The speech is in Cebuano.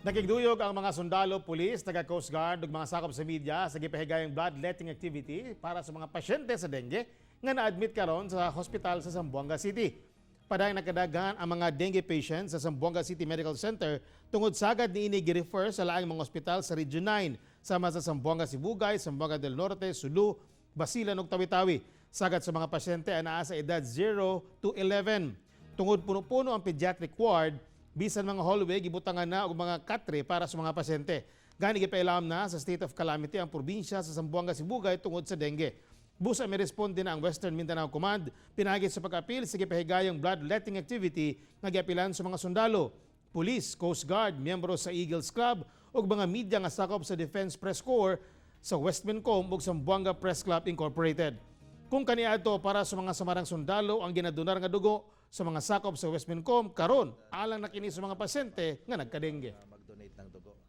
Nakigduyog ang mga sundalo, pulis, taga Coast Guard ug mga sakop sa media sa gipahigayong bloodletting activity para sa mga pasyente sa dengue nga na-admit karon sa hospital sa Zamboanga City. Padayong nagkadaghan ang mga dengue patients sa Zamboanga City Medical Center tungod sagad niini gi-refer sa laing mga ospital sa Region 9 sama sa Zamboanga Sibugay, Zamboanga del Norte, Sulu, Basilan ug Tawi-Tawi. Sagad sa mga pasyente ang naa sa edad 0 to 11. Tungod puno-puno ang pediatric ward, bisan mga hallway gibutangan na og mga katre para sa mga pasyente. Gani gipailam na sa state of calamity ang probinsya sa Zamboanga Sibugay tungod sa dengue. Busa miresponde na ang Western Mindanao Command pinaagi sa pag-apil sa gipahigayong bloodletting activity nga giapilan sa mga sundalo, police, Coast Guard, miyembro sa Eagles Club ug mga media nga sakop sa Defense Press Corps sa Westmincom ug Zamboanga Press Club Incorporated. Kung kaniadto para sa mga samarang sundalo ang ginadonar nga dugo sa mga sakop sa Westmincom, karon alang na kini sa mga pasyente nga nagkadengue. Mag-donate ng dugo.